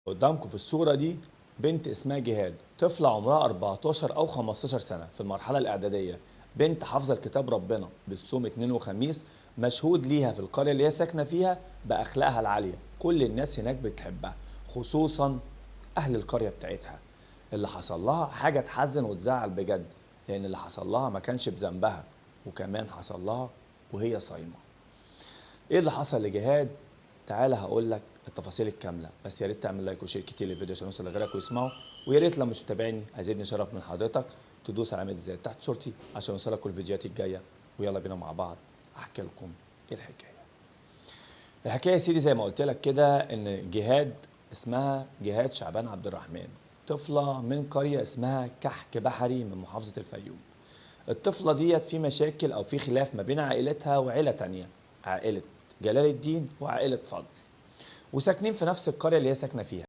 قدامكم في الصورة دي بنت اسمها جهاد، طفلة عمرها 14 أو 15 سنة في المرحلة الإعدادية، بنت حافظة الكتاب ربنا، بتصوم اثنين وخميس، مشهود ليها في القرية اللي هي ساكنة فيها بأخلاقها العالية، كل الناس هناك بتحبها، خصوصا أهل القرية بتاعتها. اللي حصل لها حاجة تحزن وتزعل بجد، لأن اللي حصل لها ما كانش بذنبها، وكمان حصل لها وهي صايمة. إيه اللي حصل لجهاد؟ تعالى هقول لك التفاصيل الكاملة، بس يا ريت تعمل like و share كتير للفيديو عشان يوصل لغيرك ويسمعه، ويا ريت لو مش متابعني هيزيدني شرف من حضرتك تدوس على علامة زي تحت صورتي عشان يوصلك كل الفيديوهات الجاية. ويلا بينا مع بعض احكي لكم ايه الحكاية. الحكاية يا سيدي زي ما قلت لك كده ان جهاد اسمها جهاد شعبان عبد الرحمن، طفله من قرية اسمها كحك بحري من محافظة الفيوم. الطفلة ديت في مشاكل او في خلاف ما بين عائلتها وعيلة تانية، عائلة جلال الدين وعائلة فضل، وساكنين في نفس القرية اللي هي ساكنة فيها.